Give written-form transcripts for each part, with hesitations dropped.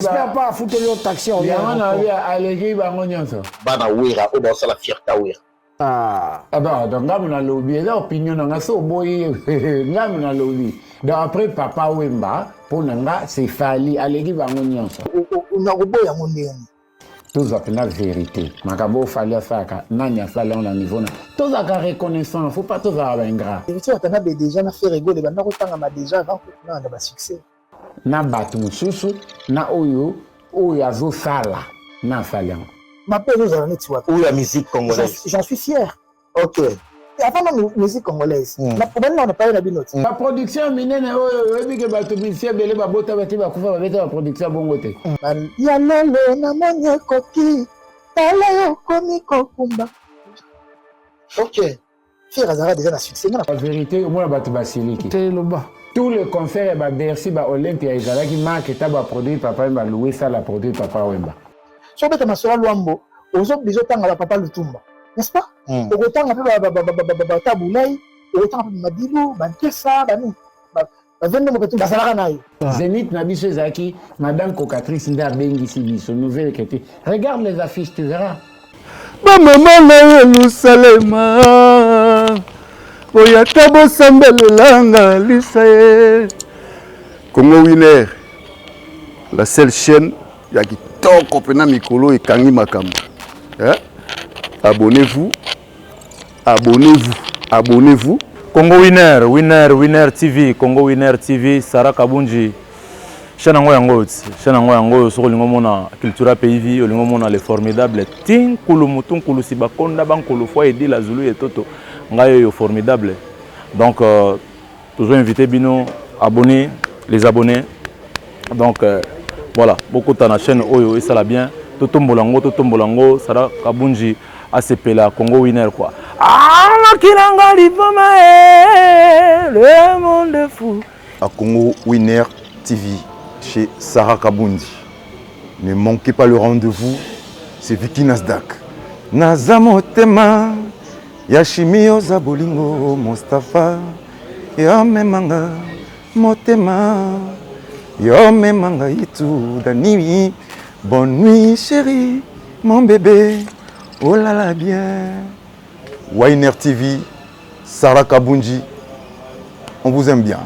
J'espère pas afuteli yo taxi oya. Yango na bi aleki bango nyonso. Bana Wera oyo baosala fierté Wera. Ah. Ah bah, donc ngambo nalobi eza opinion na nga so oboyi ngambo nalobi donc après Papa Wemba mpo na nga c'est Fally aleki bango nyonso. Nakoboya yango ndenge nini? Tozwa mpena vérité makambo oyo Fally asalaka, nani asali yango na niveau na tozalaka reconnaissant, faut pas tozala baingrat. Héritier Watanabe déjà na Ferre Gola ebanda kotangama déjà avant nanda ba succès. Na bato mosusu na oyo oyo azosala na asali yango. Mabe ezozala neti wapi? Oyo ya musique congolaise. J'en suis fier. Ok. Avant na musique congolaise. Na obandi na paye na bino ti. Ba production ya minene oyo oyebi ke bato musicien ebele babota bate bakufa babeta ba production ya bongo te. Ya lelo namoni ekoki tala yo okomi kokumba. Ok. Ferre azalaka déjà na succès nga na La vérité omona bato basiliki. Te loba. Tous les concerts ya ba Bercy ba Olympia ezalaki marque ta ba produit Papa Wemba louer salle produit Papa Wemba. Soki obeta masolo ya Luambo ozo oblige otanga ba papa Lutumba n'est-ce pas? Okotanga pe ba Tabu Ley, okotanga pe ba Madilu, ba Nkesa, ba nini ba Vendo Mopetu bazalaka na ye. Zenith na biso ezalaki madame Cocatrice nde abengisi biso nouvelle écriture. Regarde les affiches tu verras. Bamama na Yelusalema, boyaka bosambelelanga lisa ye. Congo Winner, la seule chaîne ya kitoko mpena mikolo ekangi makambo. Eh? Abonnez-vous, abonnez-vous, abonnez-vous. Congo Winner, Winner, Winner TV, Congo Winner TV, Sarah Kabunji. Chaîne yango yango oyo ti chaîne yango yango oyo soki olingi omona Cultura Pays Vie, olingi omona le formidable Tinkulu Mutunkulu Sibakonda Bankulu Fwa Edila Zulu Yetoto ngai oyo formidable. Donc tozo inviter bino abonnés, les abonnés. Donc voilà, bokota na chaîne oyo esala bien, totombola yango, totombola yango Sarah Kabunji asepela Congo Winner quoi. Ah makilanga liboma eh, le monde est fou. À Congo Winner TV chez Sarah Kabundi. Ne manquez pas le rendez-vous, c'est Vicky Nasdaq. Naza motema ya chimie oza bolingo Mustafa yo memanga motema yo memanga itu dani. Bonne nuit chérie mon bébé, oh là là bien. Winner TV, Sarah Kabunji, on vous aime bien.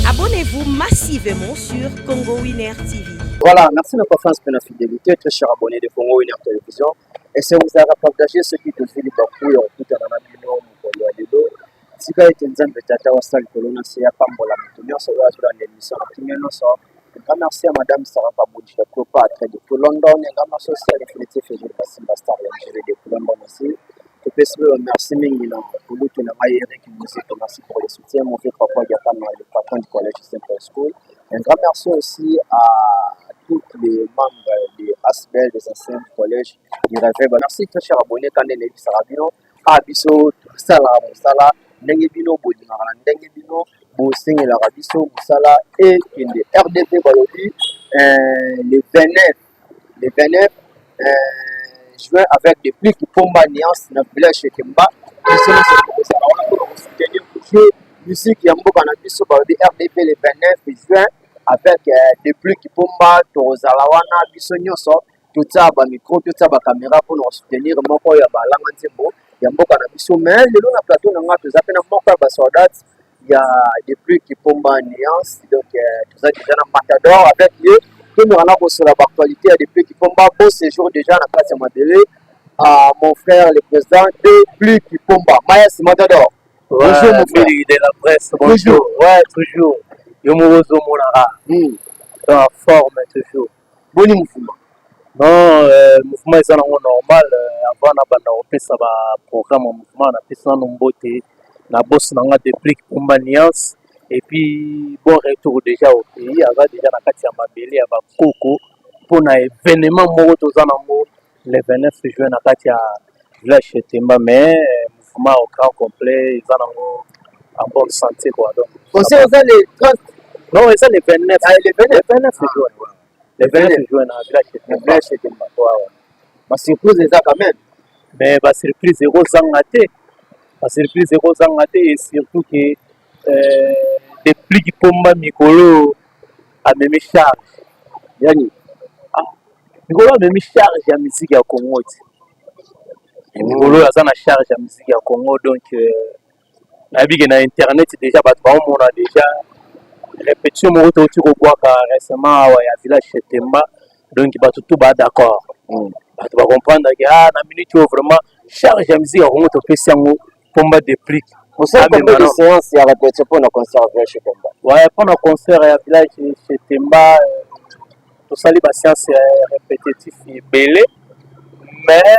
Abonnez-vous massivement sur Congo Winner TV. Voilà, merci de confiance pour la fidélité, très cher abonné de Congo Winner Télévision. Et c'est vous a partagé ce qui te fait les bakouilles en tout en bino mokolo ya lelo. Tika ete Nzambe Tata wa sali kolona se ya pambola moto nyonso oyo azolanda émission na kimia nyonso. Un grand merci à Madame Sarah Kabunji, la Cléopâtre depuis London. Un grand merci aussi à l'infinitif Jules Bassimba Star ya Jules depuis London aussi. Topesi oyo merci mingi na kulutu na ngai Eric Muzito, merci pour le soutien, mon vieux papa Diakana, le patron du collège Simple School. Un grand merci aussi à tous les membres de ASBEL, des anciens du collège du Réveil. Merci très cher abonné, quand on est bino, a biso tosala mosala ndenge bino bolingaka na ndenge bino bosengelaka biso mosala ekende. RDV balobi le 29, le 29 juin avec des plus Pomba Nuance na village Kemba. Biso nyonso tokozala wana mpona kosoutenir toujours musique ya mboka na biso. Balobi RDV le 29 juin avec des plus Pomba, tokozala wana biso nyonso, totia bamicro, totia bacaméra mpona kosoutenir moko ya balanga nzembo ya mboka na biso. Mais lelo na plateau na nga toza mpe na moko ya basoldat ya Depuis Kipomba Nuance. Donc toza déjà na Matador avec ye, tomekana kosola baactualité ya Depuis Kipomba. Bon séjour déjà na kati ya mabele à mon frère le président Depuis Kipomba Mayas Matador. Ouais, bonjour mon frère. De la presse, bonjour. Ouais, toujours. Yo moko ozomonaka dans la forme toujours. Boni mouvement? Non, mouvement eza nango normal. Avant nabanda kopesa baprogramme ya mouvement, napesa nano mbote na boss na nga Deplick Pomba Nuance et puis bon retour déjà au pays. Aza déjà na kati ya mabele ya bakoko mpona événement moko toza nango le 29 juin na kati ya village Temba. Mais mouvement au grand complet eza nango en bonne santé quoi, donc Concert eza le 30? Non, eza le 29. Ah, le 29. Le 29 juin, ouais. Le 29 juin na village Na Temba. Village Temba. Ouais. Basurprise eza quand même? Mais basurprise ekozanga te, basurprise ekozanga te, et surtout ke Deplick Pomba mikolo. Amemi charge yani. Ah, mikolo amemi charge ya musique ya Congo ti. Mikolo oyo aza na charge ya musique ya Congo, donc nayebi ke na internet déjà bato baomona déjà répétition moko touti kobwaka récemment awa ya village Chetemba. Donc bato tout ba d'accord, bato bacomprendre ke ah, na minute oyo vraiment charge ya musique ya Congo topesi yango Pomba Deplick. Osali combien de séances ya répétition mpona concert village Chetemba? Ouais, mpona concert ya village Chetemba, tosali baséance répétitif ebele, mais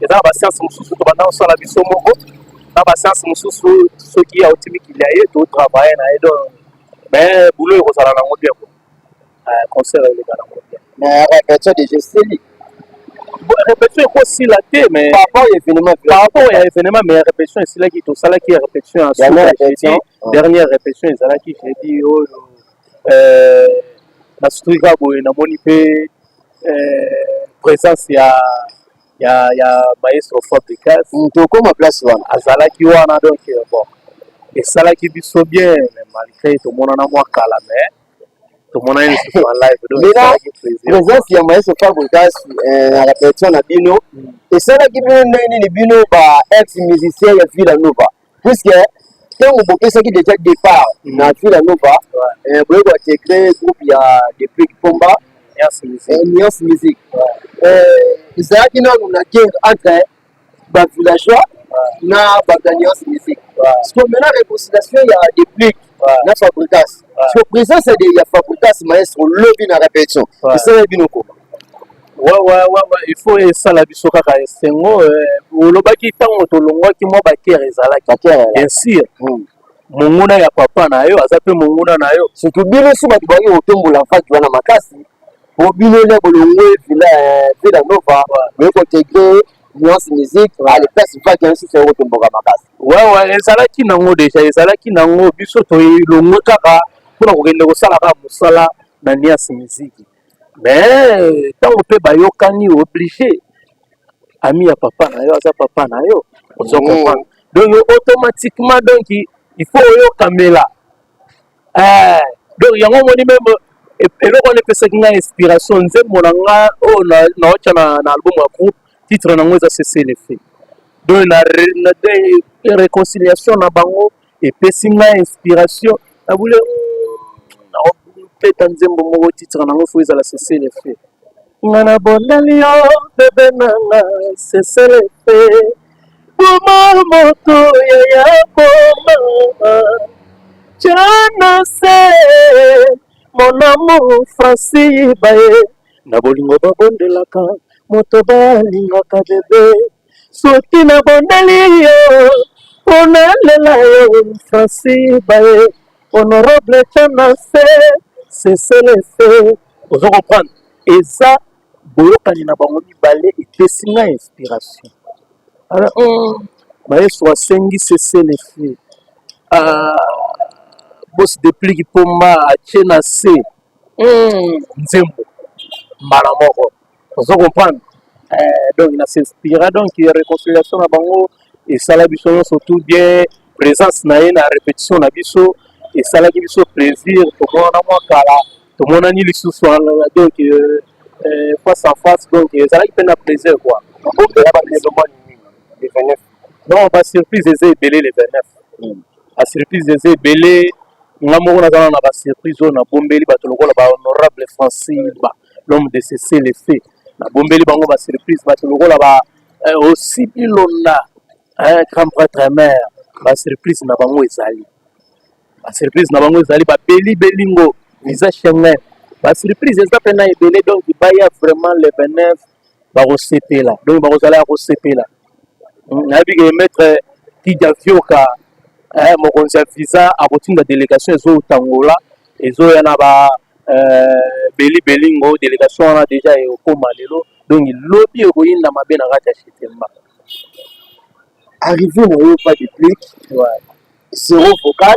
eza na baséance mosusu tobanda kosala biso moko, na baséance mosusu soki auti mikili ya ye, totravaille na ye. Donc mais boulot ekozala nango bien quoi. Concert eleka nango bien. Mais répétition déjà esili? Bon, répétition ekosila te, mais par rapport ya événement. Par rapport ya événement, mais répétition esilaki, tosalaki répétition ya Dernière suka jeudi. Répétition. Dernière répétition ezalaki jeudi oyo. Nasuki kaka boye, namoni mpe présence ya maestro Fabricas. Tokóma place wana. Azalaki wana, donc bon, esalaki biso bien, mais malgré tomonana mwa kala, mais tomonani lisusu en live, donc Maintenant, esalaki plaisir. Présence ya maestro Fabricas na répétition na bino esalaki bino ndenge nini, bino ba ex musicien ya Villa Nova? Puisque ntango bopesaki déjà départ na Villa Nova, boye kointégrer groupe ya Deplick Pomba. Merci, musique. Nuance Musique, ezalaki nanu na guerre entre bavillageois na bato ya Nuance Musique. Parce que maintenant réconciliation ya Deplick na Fabricas, parce que présence ya Fabricas maestro lobi na répétition esalaki bino koma? Ouais, il faut esala biso kaka esengo. Olobaki ntango tolongwaki mwa baguerre ezalaki. Baguerre. Bien sûr, monguna ya papa na yo aza mpe monguna na yo. Surtout bino so bato baki kotombola vague wana makasi, po bino nde bolongwe Villa Nova, boye kointégrer Nuance Musique, ale place vague yango susu ya kotomboka makasi. Ouais, ezalaki nango déjà, ezalaki nango. Biso tolongwe kaka mpona kokende kosala kaka mosala na Nuance Musique, mais ntango mpe bayokani, obligé, ami ya papa na yo aza papa na yo, ozo comprendre? Donc automatiquement, donc il faut oyokamela. Donc yango omoni même eloko wana epesaki ngai inspiration, nzembo na nga oyo naotya na album ya groupe, titre nango eza Cessez-le-feu. Donc na réconciliation na bango epesi ngai inspiration, nabule naobeta nzembo moko, titre nango faut ezala Cessez-le-feu. Nga na bondeli yo, bébé nanga, cessez-le-feu, boma moto yaya, boma tiana se, mon amour Francis Baye, na bolingo babondelaka moto balingaka. Bébé, soki nabondeli yo mpo nalela yo, Francis Baye, honorable, tiana se, cessez-le-feu. Ozo comprendre? Eza boyokani na bango mibale epesi ngai inspiration. Alors maestro asengi cessez-le-feu, boss Deplick Pomba atie na se nzembo mbala moko, ozo comprendre? Donc na s'inspira, donc réconciliation na bango esala biso nyonso tout bien. Présence na ye na répétition na biso esalaki biso plaisir, tomona mwa kala, tomonani lisusu, donc face à face, donc ezalaki mpe na plaisir quoi. Le 29? Non, basurprise eza ebele le 29, basurprise eza ebele. Nga moko naza na basurprise oyo nabombeli bato lokola bahonorable Francis Ba, l'homme de cessez-le-feu, nabombeli bango basurprise. Bato lokola ba aussi Bilonda, grand prêtre mare, basurprise na bango ezali, basurprise na bango ezali. Babeli belingo visa Schengen, basurprise eza mpena ebele. Donc baya vraiment le 29, bakosepela, donc bakozala ya kosepela. Nayebi ke maître Kidia Vioka, mokonzi ya visa, akotinda délégation ezotangola, ezoya na ba beli belingo. Délégation wana déjà ekokóma lelo, donc lobi ekoyinda mabe na kati ya Chetemba. Arrivé na yo pas Deplick, zéro vocal,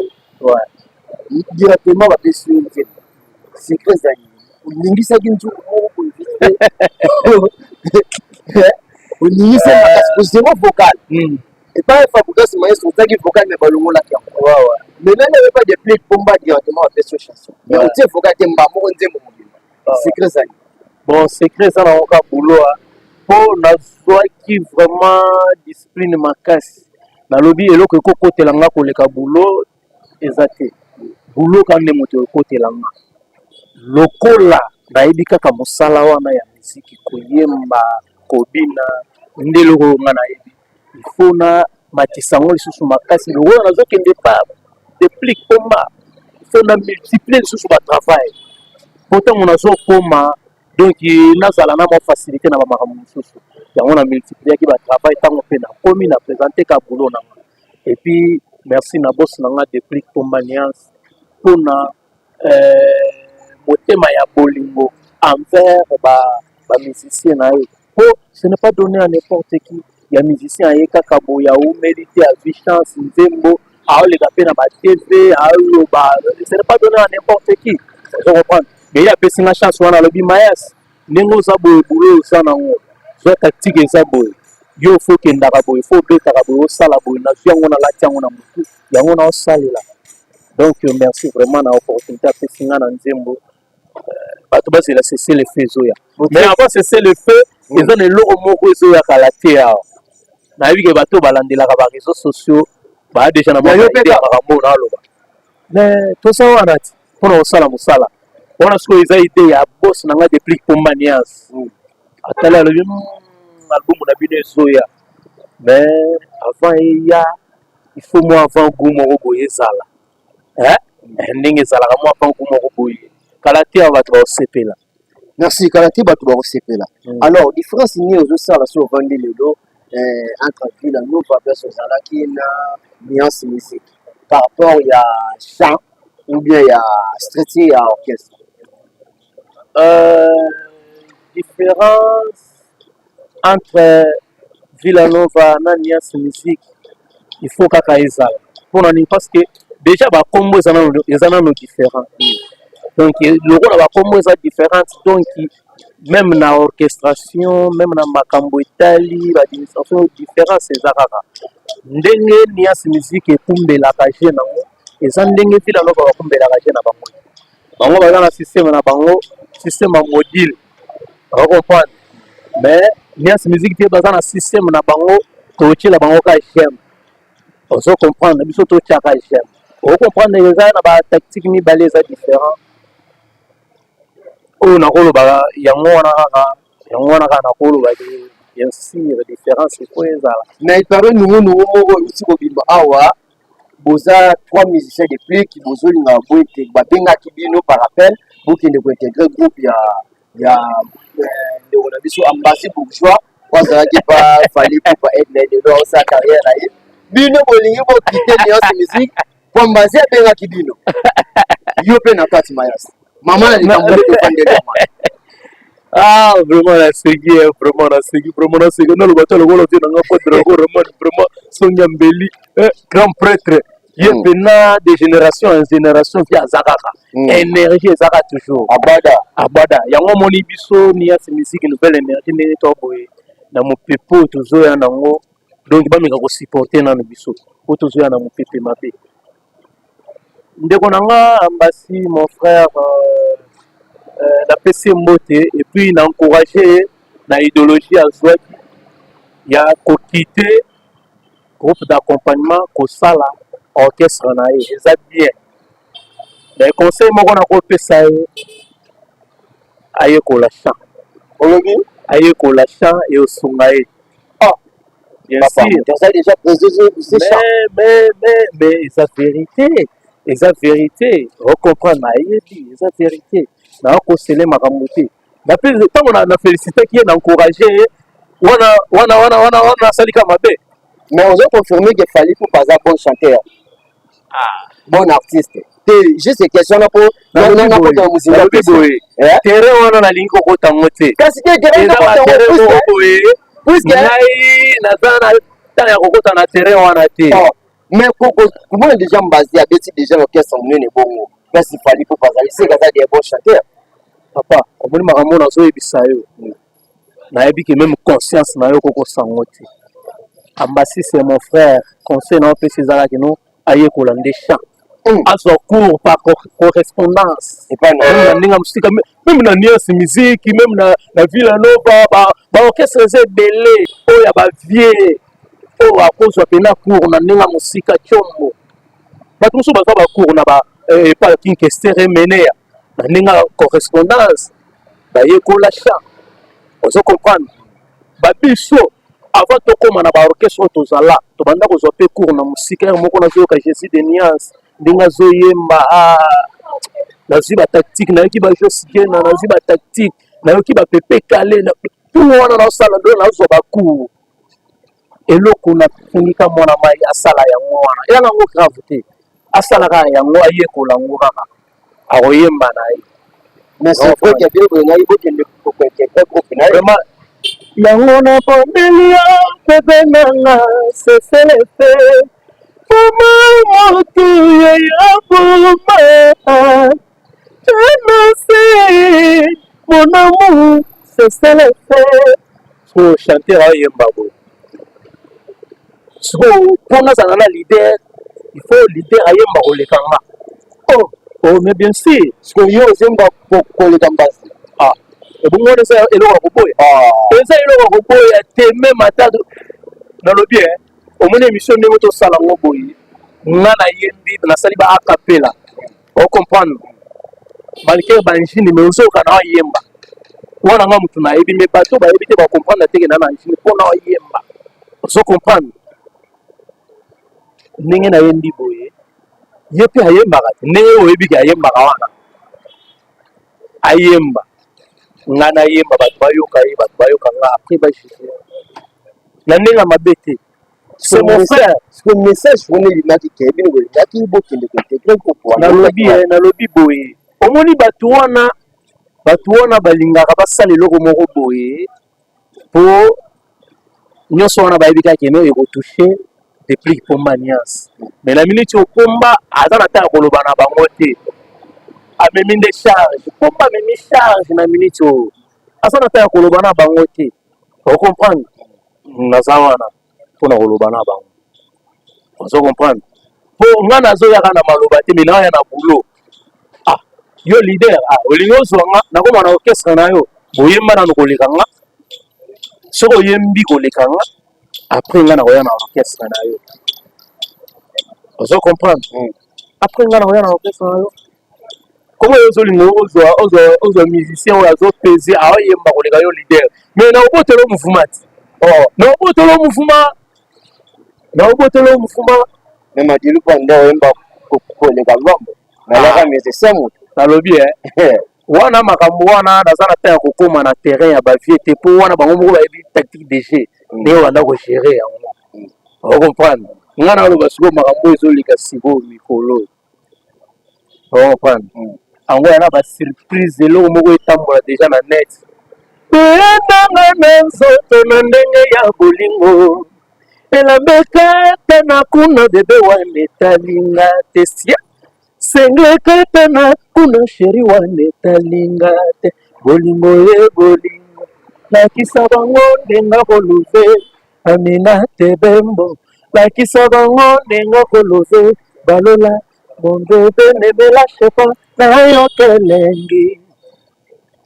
directement bapesi yo nzembo. Secret ezali oningisaki nzuku moko boye vite, oningisi makasi po zéro vocal. Epai Fabregas maestro ozaki vocal, mais balongolaki yango. Mais nani oyepa Deplick Pomba, directement bapesi yo chanson, mais otie vocal te, mba moko nzembo mobimba. Secret ezali? Bon, secret eza nango kaka boulot, mpo nazwaki vraiment discipline makasi. Nalobi eloko ekokotela nga koleka boulot eza te. Boulot kaka nde moto ekotela nga. Lokola nayebi kaka mosala wana ya miziki, koyemba, kobina, nde eloko oyo nga nayebi. Il faut na matisa yango lisusu makasi. Lokola nazokende pa Deplick Pomba, il faut na multiplier lisusu batravail, po ntango nazokoma, donc nazala na mwa facilité na bamakambo mosusu. Yango na multipliaki batravail. Ntango mpe nakomi na présente ka boulot na nga. Et puis merci na boss na nga Deplick Pomba Niance mpona motema ya bolingo envers bamusicien na ye, po ce n'est pas donné à n'importe qui ya musicien aye kaka boye, aumeli te, azwi chance, nzembo, aoleka mpe na baTV, aoloba. Ce n'est pas donné à n'importe qui, ozo comprendre? Mais ye apesi nga chance wana, alobi: "Mayas, ndenge oza boye, boye oza nango, zwa tactique, eza boye, yo faut okendaka boye, faut obetaka boye, osala boye." Nazwi yango, nalati yango na motu, yango naosalela. Donc merci vraiment na opportunité apesi nga na nzembo. Bato bazela cessez-le-feu ezoya. Mais avant cessez-le-feu, eza na eloko moko ezoya kala te awa. Nayebi ke bato balandelaka baréseaux sociaux baya déjà na makambo naaloba, mais toza wana ti mpona kosala mosala wana. Sikoyo eza idée ya boss na ngai Deplick Pomba Niance. Atali, alobi: "Album na bino ezoya, mais avant eya, il faut mwa avant goût moko boye ezala ndenge ezalaka, mwa avant goût moko boye." Kala te awa bato bakosepela. Merci. Kala te bato bakosepela. Alors, différence nini ozosala so ovandi lelo entre Villa Nova, place ozalaki, na Nuance Musique, par rapport ya chant ou bien ya structure ya orchestre? Différence entre Villanova na Nuance Musique, il faut kaka ezala. Mpona nini? Parce que déjà bakombo eza nano différent. Donc lokola bakombo eza différente, donc même na orchestration, même na makambo etali baadministration, différence eza kaka. Ndenge Nuance Musique ekumbelaka je nango, eza ndenge Villanova bakumbelaka je na bango. Bango baza na système na bango, système ya module, bakocomprendre. Mais Nuance Musique te, baza na système na bango, totiela bango ka j'aime, ozo comprendre? Biso totiaka j'aime, ocomprendre? Eza na batactique mibale, eza différent. Oyo nakoloba yango wana kaka, yango wana kaka nakoloba. Bien sûr, différence eko ezala. Mais il paraît nungunungu moko euti kobima awa. Boza trois musiciens de plus, bozolinga boye te, babengaki bino par appel, bokende kointégrer groupe ya ndeko na biso Ambasi Bourgeois, po azalaki pa Fally Ipupa aide, lelo aosala carrière na ye. Bino bolingi bokite Nuance Musique po Ambasi abengaki bino, yo mpe na kati. Mayasi, mama na likambo nde tofandeli. Ah, vraiment naseki, vraiment naseki, vraiment naseki. Naloba te lokola te nanga po Drago Roman, vraiment songi ya mbeli, grand prêtre ye mpena de génération en génération, vi aza kaka, énergie ezaka toujours. Abada. Abada. Yango omoni biso Nuance Musique Nouvelle Énergie, ndenge to boye na mopepe oyo tozoya nango. Donc bameka kosupporter nano biso po tozoya na mopepe mabe. Ndeko na nga Ambasi, mon frère, napesi ye mbote et puis na encourage ye na idéologie azwaki ya kokite groupe d'accompagnement, kosala orchestre na ye. Eza bien, mais conseil moko nakopesa ye: ayekola chant. Olobi? Ayekola chant, eosunga ye. Ah. Bien Papa, sûr. Toza déjà président. Mais eza vérité, eza vérité, ocomprendre? Nayebi eza vérité, nakosele makambo te. Ntango na félicitaki ye, na encourage ye wana wana wana wana wana, asalika mabe. Mais ozo confirmer que Fally Ipupa aza bon chanteur, bon artiste te? Juste question na po nakota mozinga. Nalobi boye, terrain wana nalingi kokota yango te. Kasi te, terrain. Eza baterrain moko boye. Puisque ngai naza na ntango ya kokota na terrain wana te. Mais komona déjà Mbazi abeti déjà orchestre monene bongo, place Fally Ipupa azali, seka aza des bon chanteur. Papa, omoni makambo nazoyebisa yo, nayebi ke même conscience na yo kokosango te. Ambasi, c'est mon frère. Conseil na opesi ezalaki no ayekola nde chant, azwa cours par correspondance. Même na ndenge ya mosika, même na Niance Musique, même na Villa Nova, baorchestre eza ebele oyo ya bavieux oyo akozwa mpena cours na ndenge ya mosika. Tiombo, bato mosusu bazwa bacours na ba epa King Kester Emeneya na ndenge ya correspondance, bayekola chant. Ozo comprendre? Babiso, avant tokóma na baorchestre oyo tozala, tobanda kozwa mpe cours na mosika. Ere moko nazoyoka Jésus de Nuance ndenge azoyemba, ah, nazwi batactique. Nayoki bajosigena, nazwi batactique. Nayoki bapepe kale ntungo wana, naosala ndo nazwa bacours. Eloko nafungika mwana mai asala yango wana, eza nango grave te. Asala kaka yango, ayekola yango kaka, akoyemba na ye. Mais c'est vrai que bino bolingaki bokende kointégrer groupe na ye? Vraiment, yango nabondeli yo, bebe nanga, seselefe mama motu ya boma tenase, mon amour, seselefe. So chanteur aoyemba boye sikoyo, mpo nazala na leader, il faut leader ayemba koleka nga. Oh. Oh, mais bien sûr. Sikoyo yo ozemba koleka Mbasi? Ah, ebongo wana eza eloko ya koboya? Eza eloko ya koboya te. Même ata nalobi, omoni émission ndenge tosala yango boye, nga nayembi, nasali ba acapella, ocomprendre, malgré baangine, mais ozoyoka na oyemba wana, nga motu nayebi, mais bato bayebi te, bacomprendre teke na angine mpona oyemba. Ozo comprendre ndenge nayembi boye, ye mpe ayembaka te ndenge oyebi ke ayembaka wana. Ayemba, nga nayemba, bato bayoka ye, bato bayoka nga, après bajuge na ndenge ya mabe te. C'est mon frère. Parce message wana ebimaki ke bino bolingaki bokende kointégrer groupe wana. Nalobi, nalobi boye, omoni bato wana, bato wana balingaka basala eloko moko boye, po nyonso wana bayebi kaka keno ekotouche Deplick Pomba Niance. Mais na miniti oyo, Pomba aza na ntango ya koloba na bango te. Amemi nde charge, Pomba amemi charge. Na miniti oyo, aza na ntango ya koloba na bango te. Ocomprendre? Naza wana mpona koloba na bango, ozo comprendre? Mpo nga nazoyaka na maloba te, mais naoya na boulot. Ah, yo leader, ah, olingi ozwa nga nakoma na orchestre na yo, boyemba nanu koleka nga. Soki oyembi koleka nga, après nga nakoya na orchestre na yo. Ozo comprendre? Après nga nakoya na orchestre na yo. Komo yo ozolinga ozwa musicien oyo azopese, aoyemba koleka yo leader, mais na obotela mofuma ti na obotela mofuma, na obotela mofuma. Mais Madilu mpo nde oyemba koleka Lwambo, nalaka musicien moto. Nalobi, wana makambo wana, naza na temps ya kokóma na terrain ya bavieux te, mpo wana bango moko bayebi tactique de jeu ndenge banda kogérer yango. Ocomprendre? Nga naloba sikoyo makambo oyo ezoleka sikoyo mikolo oyo. Ocomprendre yango yana basurprise, eloko moko etambola déjà na net: eyendanga na nzoto na ndenge ya bolingo, elambekata na kuna, bebe wana etalinga te, sia senglekata na kuna, chéri wana etalinga te, bolingo ye bolingo, lakisa bango ndenge koluve Amina Tebembo, lakisa bango ndenge koluve balola. Mon bébé, ne me lâche pas, nayoka elengi.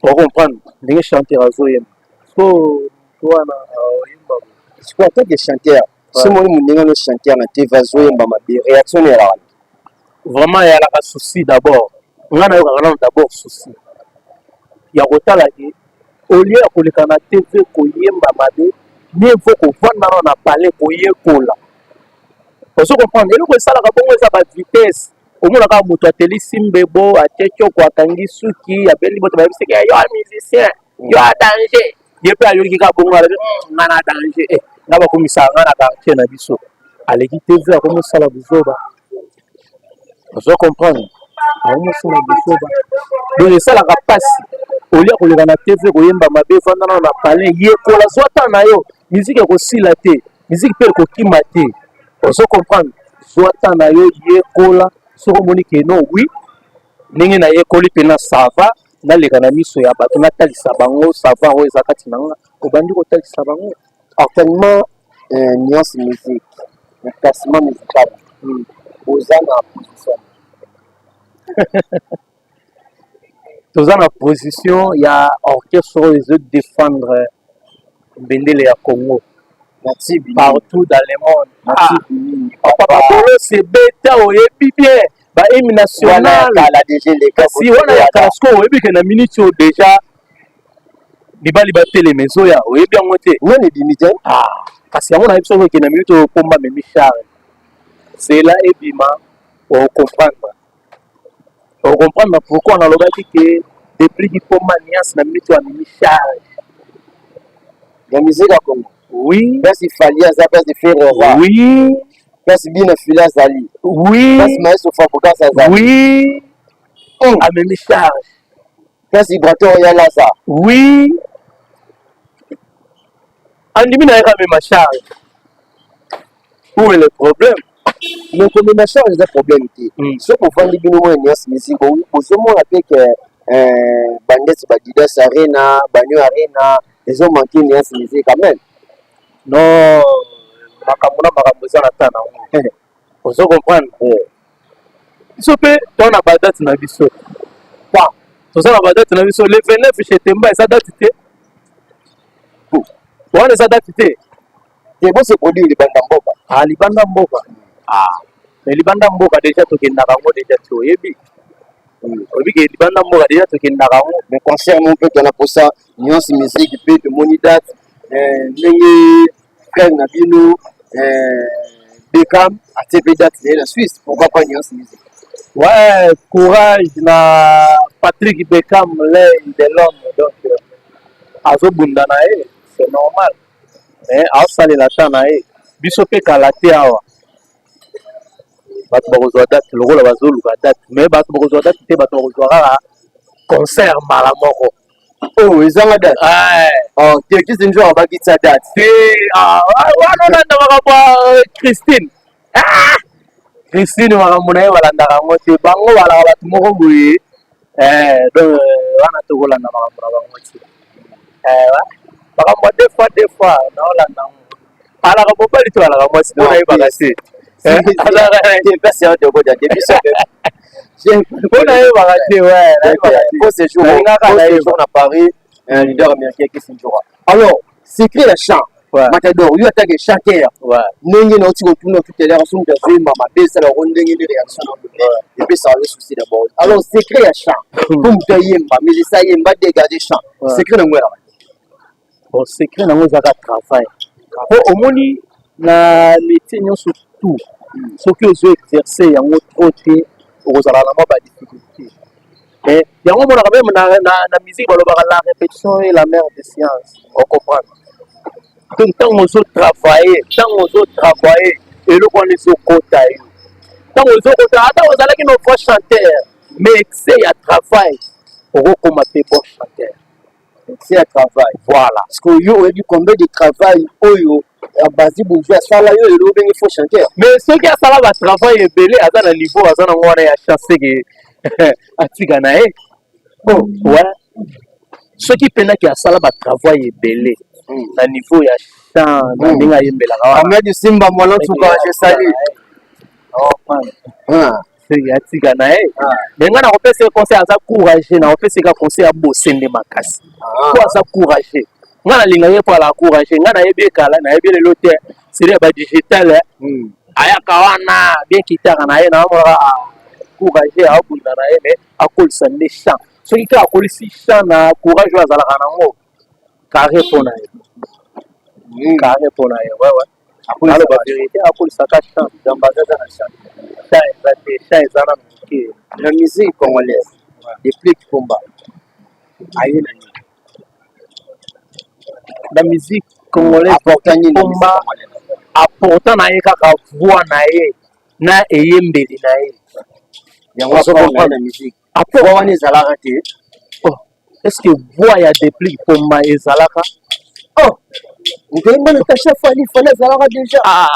Ocomprendre ndenge chanteur azoyemba so wana, oyemba? Sikoyo, en tant que chanteur, so moni moninga no chanteur na TV azoyemba mabe, réaction no ezalaka? Vraiment, eyalaka souci d'abord. Nga nayokaka nano d'abord souci ya kotala ke au lieu ya koleka na TV koyemba mabe, mieux vaut kovanda nano na palais koyekola. Ozo comprendre? Eloko esalaka bongo eza bavitesse. Omona kaka moto atelisi mbebo, atie tioko, akangi suki, abeli moto, bayebisaki yo ya musicien, yo ya danger. Ye mpe ayoki kaka bongo, alobi: "Nga na danger, nga bakomisaka nga na quartier na biso." Aleki TV, akomosala buzoba. Ozo comprendre? Akomosala buzoba. Donc esalaka mpasi. Olia koleka na TV koyemba mabe, vanda nano na palais, yekola, zwa temps na yo. Musique ekosila te, musique mpe ekokima te. Ozo comprendre? Zwa temps na yo, yekola. Soki omoni ke non, oui, ndenge nayekoli mpena, ça va, naleka na miso ya bato, natalisa bango savoir oyo eza kati na nga, obandi kotalisa bango. Actuellement, Nuance Musique na classement musical, oza na position? Toza na position ya orchestre oyo ezo défendre bendele ya Congo partout dans le monde. Ah, papa Bakolo sebeta, oyebi bien ba hymne national. Kasi wana ya kala. Sikoyo oyebi ke na minute oyo déjà mibali batelema, ezoya, oyebi yango te? Nani ebimi te? Ah, kasi yango nayebi soki okende na minute oyo pomba amemi charge, zela ebima, ocomprendre, ocomprendre pourquoi nalobaki ke Deplick Pomba Nuance na minute oyo amemi charge ya musique ya Congo. Oui. Place Fally aza, place Ferre aza, place Bina Fila azali, place Maestro Fabregas azali. Oui, amemi charge. Place Vibrator Yala aza. Oui, andimi na ye amema charge. Où est le problème? Mais komema charge eza problème te. Soki ofandi bino mona Nuance Musique, ozomona mpe ke bandeti ba Adidas Arena, ba New Arena ezomanke Nuance Musique quand même. Non, makambo na makambo eza na ta nango, ozo comprendre. Biso mpe toza na badate na biso, toza na badate na biso. Le 29 chez Temba eza date te, wana eza date te. Te, bose produire libanda mboka. Ah, libanda mboka. Ah, mais libanda mboka déjà tokendaka yango déjà ti, oyebi, oyebi ke libanda mboka déjà tokendaka yango. Mais concert mo mpe tona posa Nuance Musique mpe tomoni date ndenge frère na bino Bekam atie mpe date na ye na Suisse, pourquoi pas Nuance Musique? Ouais, courage na Patrick Beckham, l'œil de l'homme. Donc azobunda na ye, c'est normal, mais aosalela ta na ye. Biso mpe kala te awa bato bakozwa date lokola bazoluka date, mais bato bakozwa date te, bato bakozwa kaka concert mbala moko. Oh, ezanga date? Oh, te, kisi njo abakisa date. Te, wana olanda makambo ya Christine. Christine, makambo na ye balandaka yango te. Bango balaka bato moko boye. Donc wana tokolanda makambo na bango te. Makambo ya deux fois deux fois naolanda yango. Alaka mobali to alaka mwasi to, nayebaka te. Place ya tokoda te biso. Mpo nayebaka te. Beau séjour, beau séjour na Paris, un leader américain qui Ndjora. Alors, secret ya chant, Matador, yo atake chanteur, ndenge nauti kotuna tout à l'heure, soki moto azoyemba mabe, esalaka ndenge nde réaction na epesaka yo souci d'abord. Alors, secret ya chant, po moto ayemba, musicien ayemba, dégager chant, secret nango elaka? Bon, secret nango ezaka travail, po omoni na métier nyonso tout, soki ozo exercer yango trop te, okozala na mwa badifficulté. Mais yango omonaka même na musique balobaka: "La répétition est la mère de science." Ocomprendre? Donc ntango ozotravaille, ntango ozotravaille, eloko wana ezokota yo. Ntango ezokota, ata ozalaki no vrai chanteur, mais excès ya travail, okokoma mpe bon chanteur. Excès ya travail. Voilà. Parce que yo oyebi combien de travail oyo Bazi Bourgeois asala yo lelo obenge faux chanteur? Mais soki asala batravail ebele, aza na niveau aza nango wana ya chance ke atika na ye. Oh. Ouais, soki mpenaki asala batravail ebele na niveau ya chant, na ndenge ayembelaka wana. Ahmed Simba Mwana Nsuka, je salue. Soki atika na ye, mais ngai nakopesa ye conseil, aza courageux, nakopesa ye ka conseil ya bosende makasi, po aza courageux. Ngai nalingaki ye mpo alaka courageux. Ngai nayebi ekala, nayebi lelo te. Série ya badigital ayaka wana bien, kitaka na ye, naomonaka courageux, aobunda na ye, mais akolisa nde chant. Soki kaka akolisi chant na courage oyo azalaka nango, carré mpo na ye, carré mpo na ye. Ouais, aloba vérité, akolisaka chant. Aza na chant? Chant eza te, chant eza nano moke. Na musique congolaise, Deplick Pomba aye na nini? Na musique congolaise, apporta nini? Pomba apporta na ye kaka voix na ye na eyembeli na ye. Yango apport na musique, voix wana ezalaka te? Oh, est ce que voix ya Deplick Pomba ezalaka? Oh, moto ayemba na Tasha Fally, Fally azalaka déjà. Ah,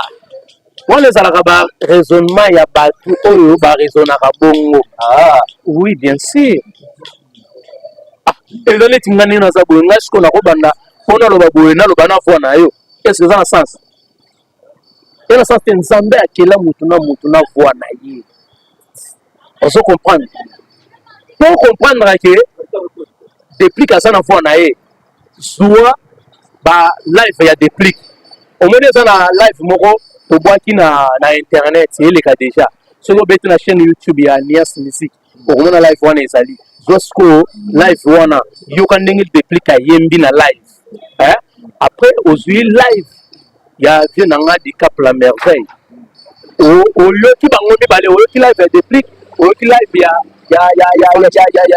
wana ezalaka ba raisonnement ya bato oyo baraisonnaka bongo. Ah. Oui, bien sûr. Ah, eza neti nga ndenge naza boye, ngai sikoyo nakobanda mpo naloba boye, naloba na voix na yo, est ce que eza na sens? Eza na sens te. Nzambe akela mutu na mutu na voix na ye. Ozo comprendre? Po comprendre que Deplick aza na voix na ye, zua ba live ya Deplick. Omoni eza na live moko tobwaki na, na internet, eleka deja. Soki obeti na chaîne YouTube ya Nias Music, okomona live wana ezali. Zwa sikoyo live wana, yoka ndenge Deplick ayembi na live. Eh? Après ozwi live ya vieux na nga Dicap la merveille, oyoki bango mibale, oyoki live ya Deplick, oyoki live ya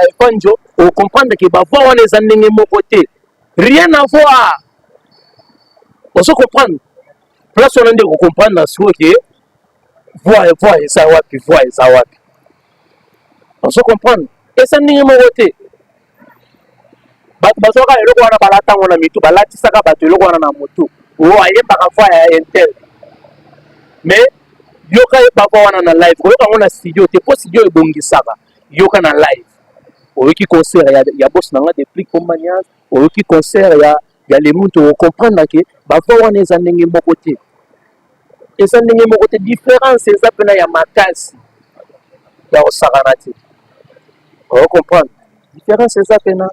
Evanjo, ocomprendre que bavoix wana eza ndenge moko te, rien à voir. Ozo comprendre place wana nde okocomprendre sikoyo que voix eza wapi, voix eza wapi. Ozo comprendre, eza ndenge moko te. Bato bazwaka eloko wana, balata yango na mitu, balatisaka bato eloko wana na motu, oyo ayembaka voix ya un tel. Mais yoka bavoix wana na live, koyoka yango na studio te, mpo studio ebongisaka. Yoka na live, oyoki concert ya boss na nga Deplick Pombanias, oyoki concert ya Lemuntu, ocomprendre que bavoix wana eza ndenge moko te, eza ndenge moko te. Différence eza mpena ya makasi ya kosakana te. Ocomprendre, différence eza mpena.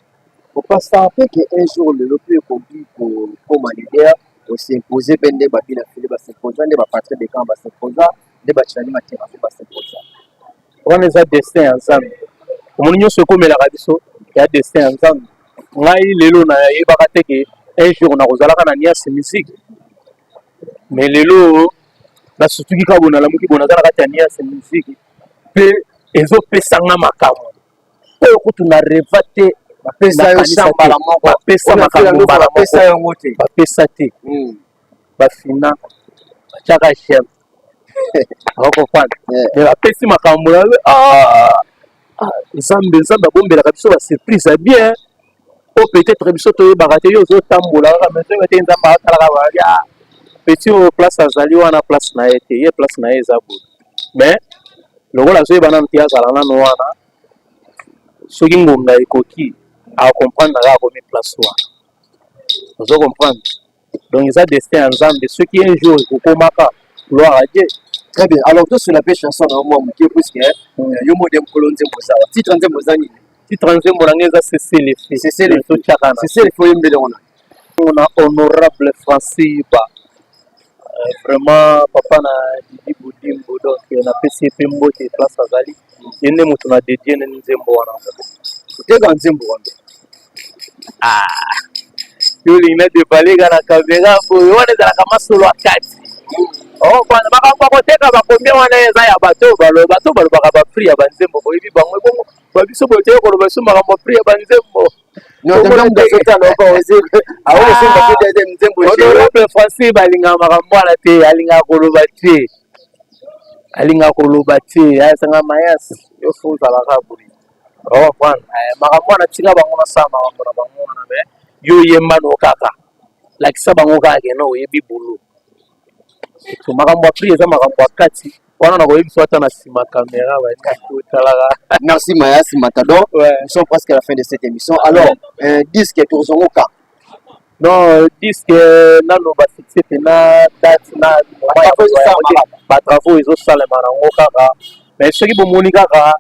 Opasa mpe que un jour lelo mpe ekoki kokoma leader, os'impose mpe nde babina fili bas'imposa, nde bapatrik de camp bas'imposa, nde bacilani matema mpe bas'imposa? Wana eza destin ya Nzambe. Omoni, nyonso ekomelaka biso ya destin ya Nzambe. Ngai lelo nayebaka te que un jour nakozalaka na Nias Musique, mais lelo nasutuki kaka boye, nalamuki boye, naza na kati ya Nias Musique mpe ezopesanga makambo oyo kutu na rêva te. Bapesa yo Nakanisa te. mbala moko. Bapesa makambo mbala moko. Bapesa yango te. Bapesa te. Bafina batiaka j'aime, okocomprendre? Mais bapesi makambo na ah, ah, Nzambe, Nzambe abombelaka biso basurprise ya bien oyo peut-être biso toyebaka te. Yo ozotambola kaka, mais toyeba te. Nzambe atalaka babi, ah, petit oyo, place azali wana, place na ye te, ye place na ye eza boye. Mais lokola azoyeba nanu te, azala nanu wana. Soki ngonga ekoki, acomprendre kaka akomi place wana. Ozo comprendre? Donc eza destin ya Nzambe. Soki un jour ekokomaka, gloire à Dieu. Très bien. Alors tosula mpe chanson na yo mwa moke, puisque yo mode mokolo nzembo oza wa titre, nzembo eza nini? Titre nzembo na ngai eza Cessez-le-feu. Cessez-le-feu. Totiaka na Cessez-le-feu, oyembeli wana. Na honorable Francis Ba, vraiment papa na Didi Budimbu. Donc napesi ye mpe mbote place azali. Ye nde moto na dédie nde nzembo wana. Oteka nzembo wana? Yo olingi na déballer ka na caméra boye? Wana ezalaka masolo ya kati. Bana makambo ya koteka bakombien wana eza ya bato oyo bato balobaka baprix ya banzembo. Boyebi bango, ebongo babiso boye toye koloba biso makambo ya prix ya banzembo. Honorable Francis balingaka makambo wana te, alingaka koloba te, alingaka koloba te. Ayasanga mayasi, yo fo ozalaka boye, ocomprendre? Makambo wana tika bango nasala makambo na bango wana. Mais yo yembano kaka, lakisa bango kaka que no oyebi bulu. Makambo ya prix eza makambo ya kati wana, na koyebi biso ata na nsima caméra otalaka. Merci Mayas Matador. Nous sommes presque à la fin de cette émission. Alors, un disque tozongoka? Non, disque nano bafixe mpena date na batravaux ezosalema nango kaka. Mais soki bomoni kaka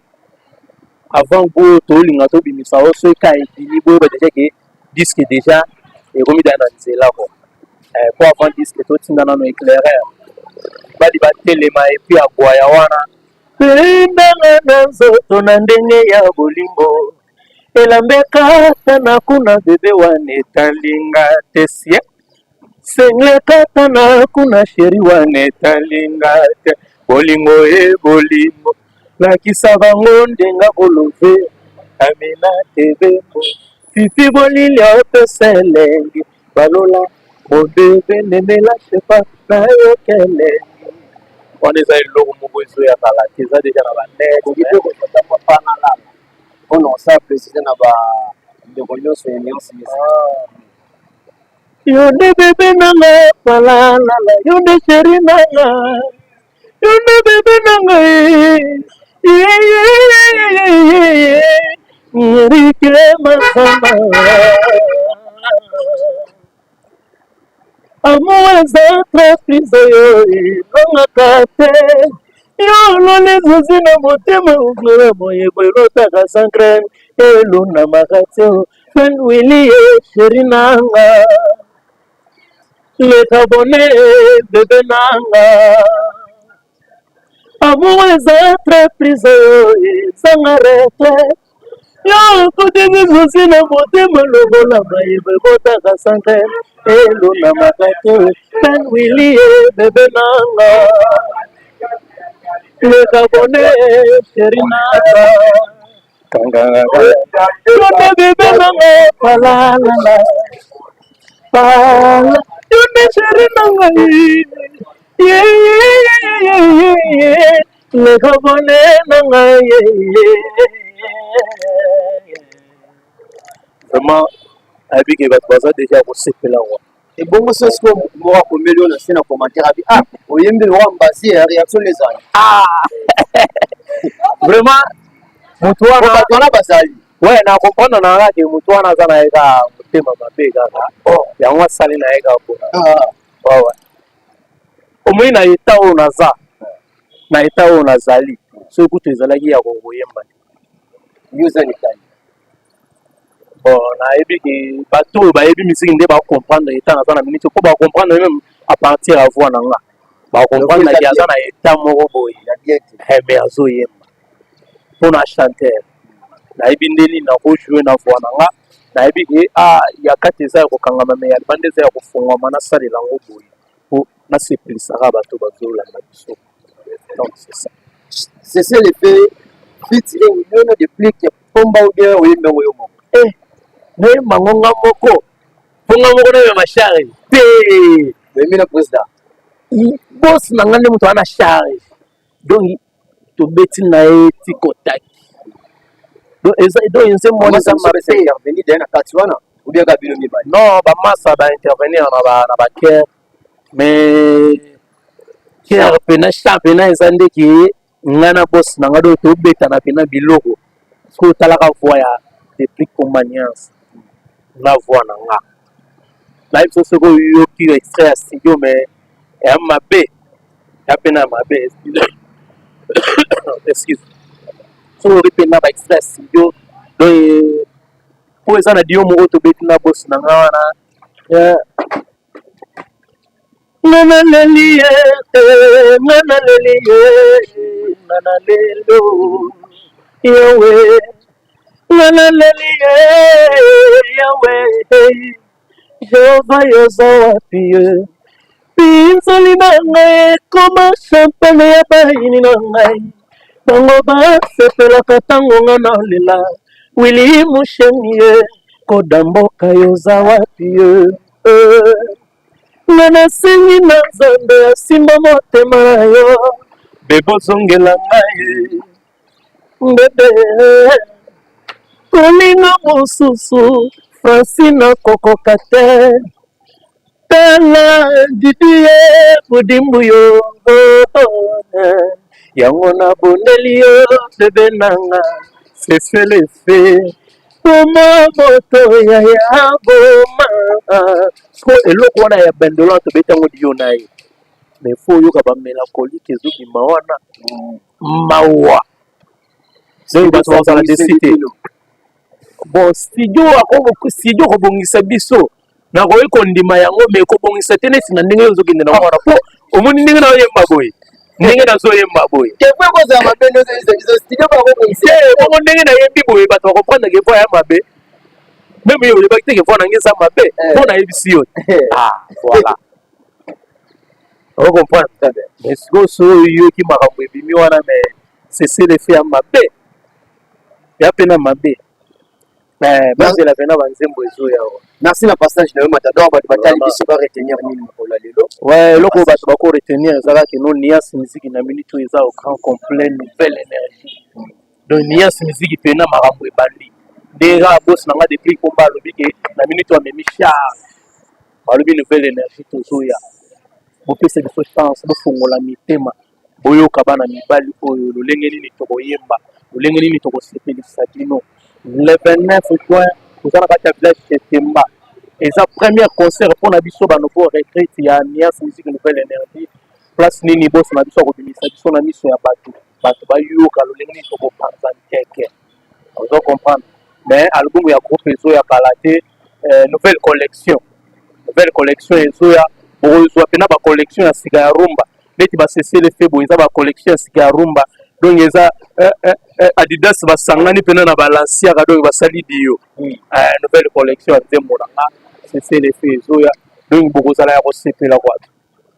avant go tolinga tobimisa o, soki ka ebimi, boyeba déjà que disque déjà ekomi da na nzela ko. Po avant disque totinda nano éclaireur, bali batelema et puis abwaya wana ndanga na nzoto na ndenge ya bolingo elambeka na kuna bebe wana etalinga te sie senglekata na kuna chéri wana etalinga te bolingo e bolingo lakisa bango ndenge bolove amina tebembo fifi bolili opesa elengi balola mon bébé ne me lâche pas nayoka elengi wana. Eza eloko moko ezoyakala te, eza déjà na banet. Papa nalala mpona osala président na bandeko nyonso ya Alliance Musique. Yo nde bébé nanga palalala, yo nde chéri nanga, yo nde bébé nanga Erike Masamba. Amour eza entreprise oyo elongaka te. Yo oloni zuzi na motema okola moyebo elotaka sans crème elunamaka te. Fen Willy chéri nanga leka bone bebe nanga. Amour eza entreprise oyo ezanga retrait. Yo okotisi susi na motema lokola mayebo ekotaka santre elonamaka te Ben Willy bebe nanga leka bone sheri nanga yonde bebe nanga palalala pala yonde sheri nanga ye ye ye ye Leka bone na ngai vraiment ayebi ke bato baza deja kosepela wa Ebongo so sikoyo moto moko akomeli yo na se na commentaire abi ah oyembi lokola mbazi ya réaction ezali ah vraiment moto wana bato wana bazali ouais na comprendre na nga ke moto wana aza na ye kaka motema mabe kaka oh yango asali na ye kaka bona ah ouais ouais omoni na etat oyo naza na etat oyo nazali soki kutu ezalaki ya koyemba te. Yo oza likani? Bon, nayebi ke bato oyo bayebi misiki nde bacomprendre etat naza na minute mpo bacomprendre meme à partir ya voix na nga bacomprendre ke aza na etat moko boye eh, mais azoyemba mpo na chanteur nayebi nde nini nakojoue na voix na nga nayebi ke ah, ya kati eza ya kokangama me ya libanda eza ya kofungwama nasalela yango boye po nasepelisaka bato bazolanda biso donc c'est ça. Cessez le fait featuring yono Deplick Pomba ou bien oyembi yango yo moko? Eh, nayemba yango nga moko po nga moko namema charge te. Oyembi na president? Boss na nga nde moto aza na charge donc tobeti na ye ti kotaki donc eza donc nzembo wana eza mabe intervenir deja na kati wana ou bien kaka bino mibale? Non, ba masa ba intervenir na ba na ba chœur mais chœur pena chant pena eza nde ke nga na boss na nga donc tobetana pena biloko soki otalaka voix ya Deplick Pomba Niance na voix na nga nayebi biso soki oyoki extrait ya studio mais ya mabe ya pena ya mabe excuse soki oyoki pena ba extrait ya studio donc po eza na dio moko tobeti na boss na nga wana nga naleli ye nga naleli ye nga nalelo yawe nga naleli ye yawe Jehova yoza wapi ye Pinzoli na ngai ekoma champagne ya bayini na ngai bango basepelaka ntango nga nalela Willy Musheni ye koda mboka yoza wapi ye Nga nasengi na Nzambe asimba motema na yo bebe ozongela ngai Bebe kolinga mosusu Francine akokoka te tala Didie Budimbu yo yango nabondeli yo bebe nanga seselefe boma moto ya ya boma siko eloko wana ya bendola tobeti yango diyo na ye mais fo oyoka bamélancolique ezobima wana mawa donc bato bazala desi te bon studio studio kobongisa biso nakoki kondima yango me kobongisa te neti na ndenge ozokende na wana po omoni ndenge naoyemba boye ndenge nazoyemba boye bongo ndenge nayembi boye bato bakoprendre ke voix ya mabe meme yo oyebaki te ke voix na ngai eza mabe mpo nayebisi yo ah voilà O comprendre très bien. Mais sikoyo soki oyoki makambo ebimi wana mais cessez le feu ya mabe ya pena mabe mais bazela pena banzembo ezoya wa. Merci na passage na yo Matador, bato batali biso ba retenir nini mokolo ya lelo? Ouais, eloko oyo bato bako retenir eza kaka no Nias musique na minute oyo eza au grand complet nouvelle énergie. Donc Nias musique pena makambo ebandi. Nde kaka boss na nga depuis komba alobi ke na minute oyo amemi charge. Balobi nouvelle energie tozoya. Bopesa biso chance, bofongola mitema, boyoka bana mibali oyo lolenge nini tokoyemba, lolenge nini tokosepelisa bino. Le 29 juin, toza na kati ya village Chetemba. Eza première concert mpona biso ba nouveau recrute ya Nias Musique Nouvelle Énergie. Place nini boso na biso akobimisa biso na miso ya bato, bato bayoka lolenge nini tokopanza nteke. Ozo comprendre? Mais album ya groupe ezoya kala te. Nouvelle collection, nouvelle collection ezoya. Bokozwa mpena bacollection ya sika ya rumba, neti basesele fe boye. Eza bacollection ya sika ya rumba, donc eza Adidas basangani mpena na Balenciaga, donc basali dio. Nouvelle collection ya nzembo na nga sesele fe ezoya, donc bokozala ya kosepela kwa.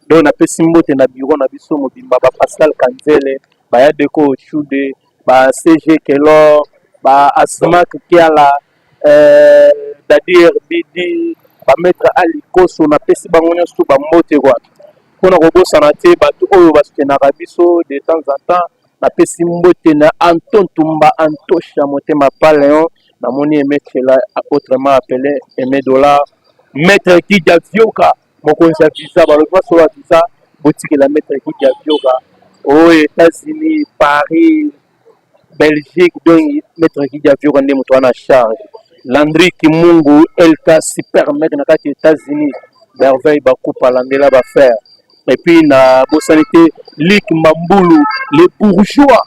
Donc napesi mbote na bureau na biso mobimba, ba Pascal Kanzele, baya Deko Ochude, ba CG Kelor, ba Asmak Kiala, Dadir Bidi, bamaître Ali Koso. Napesi bango nyonso bambote kwa. Mpona kobosana te bato oyo basoutenaka biso de temps en temps, napesi mbote na Anton Tumba Antosha Motema Paleon. Namoni Emetrela, autrement appelé Aimé Dollar, maître Kidia Vioka, mokonzi ya visa. Balobi masolo ya visa, botikela maître Kidia Vioka oyo États-Unis, Paris, Belgique. Donc maître Kidia Vioka nde moto wana charge. Landry Kimungu LK super mec na kati ya États-Unis, Merveille Bakupa, landela bafaire. Et puis na bosani te Lik Mambulu, les bourgeois,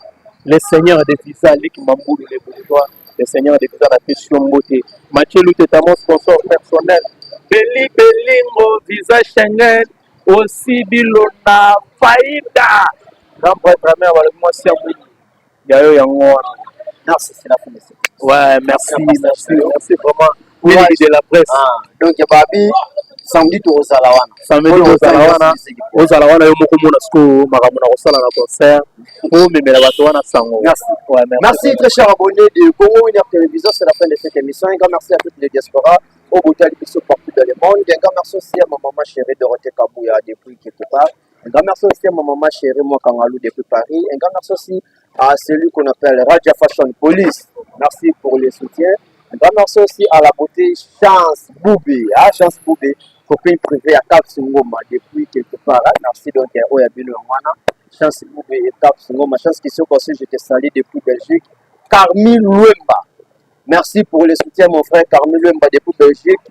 les seigneurs de visa. Lik Mambulu, les bourgeois, les seigneurs de visa, napesi yo mbote. Mathieu Luteta, mon sponsor personnel, Beli Belingo visa Schengen aussi, Bilona Faida, grand prêtre mère, balobi mwasi ya mwindu ya yo yango wana. Merci, c'est la fin de cette. Ouais, merci, merci, merci vraiment. Courage de la presse. Ah, donc babi samedi tozala wana. Samedi tozala wana, ozala wana yo moko mona sikoyo makambo na kosala na concert po omemela bato wana sango. Merci. Ouais, merci. Merci, très cher abonné de Congo Winner Télévision, c'est la fin de cette émission. Un grand merci à toutes les diasporas oyo botali biso partout dans le monde. Un grand merci aussi à ma maman chérie Dorothée Kabouya depuis quelque part. Un grand merci aussi à ma maman chérie moi Kangalou depuis Paris. Un grand merci aussi à celui qu'on appelle Raja Fashion Police. Merci pour le soutien. Un grand merci aussi à la beauté Chance Boubé. Ah, Chance Boubé, copine privée à Cap Sungoma depuis quelque part. Merci donc à Oya Bino Mwana. Chance Boubé et Cap Sungoma. Chance qui sont aussi, je te salue depuis Belgique. Carmille Luemba. Merci pour le soutien, mon frère Carmille Luemba depuis Belgique.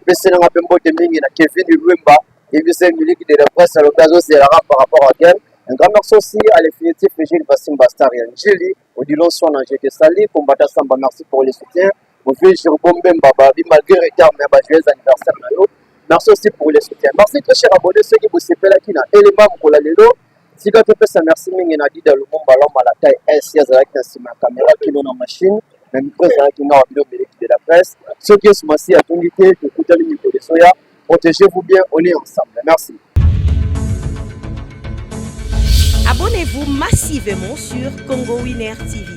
Pese nanga pe mbote mingi na Kevin Luemba. Et puis c'est musique de la presse à l'occasion, c'est la rap par rapport à Game. Un grand merci aussi à l'infinitif Gilles Bassim Bastar Njili. Odilon Swana, je te salue. Kombata Samba, merci pour le soutien. Mon vieux Jérôme Bemba, Babi, malgré retard, mais bah, joyeux anniversaire na yo. Merci aussi pour le soutien. Merci, très cher abonné, ceux qui vous sepelaki na élément mokola lelo. Sika topesa merci mingi na Dida Lumumba, l'homme à la taille S, azalaki na nsima ya caméra kino na machine na micro, ezalaki nga wa bino Meleki de la presse. Soki Yesu Masi atongi te, tokutani mikolo ezoya. Protégez-vous bien, on est ensemble. Merci. Abonnez-vous massivement sur Congo Winner TV.